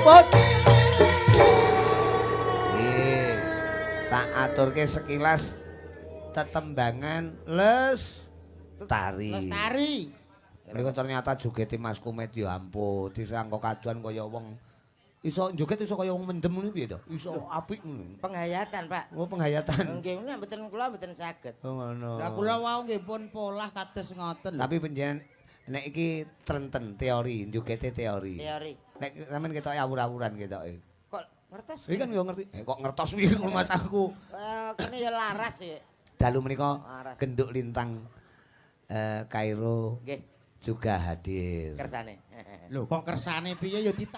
Put. Nggih. Tak aturke sekilas tetembangan Lestari. Lestari. Mriku ternyata jogete Mas Komet ya ampun, disangka kaduan kaya wong iso joget, iso kaya wong mendem ngono, piye to? Iso apik ngono. Penghayatan, Pak. Oh, penghayatan. Nggih, nek mboten kula mboten saged. Oh, ngono. Lah, kula wau nggih pun polah kados ngoten lho. Tapi panjenengan nek iki trenten teori, jogete teori. Teori. Nek sampean ketoke awur-awuran ketoke. Kok ngertos? Iki kan yo ngerti. Eh, kok ngertos piye ngono Mas aku. Eh, kene ya laras ya. Dalu menika Laras. Genduk Lintang Kairo Nggih, juga hadir. Kersane. Lho, kok kersane piye ya.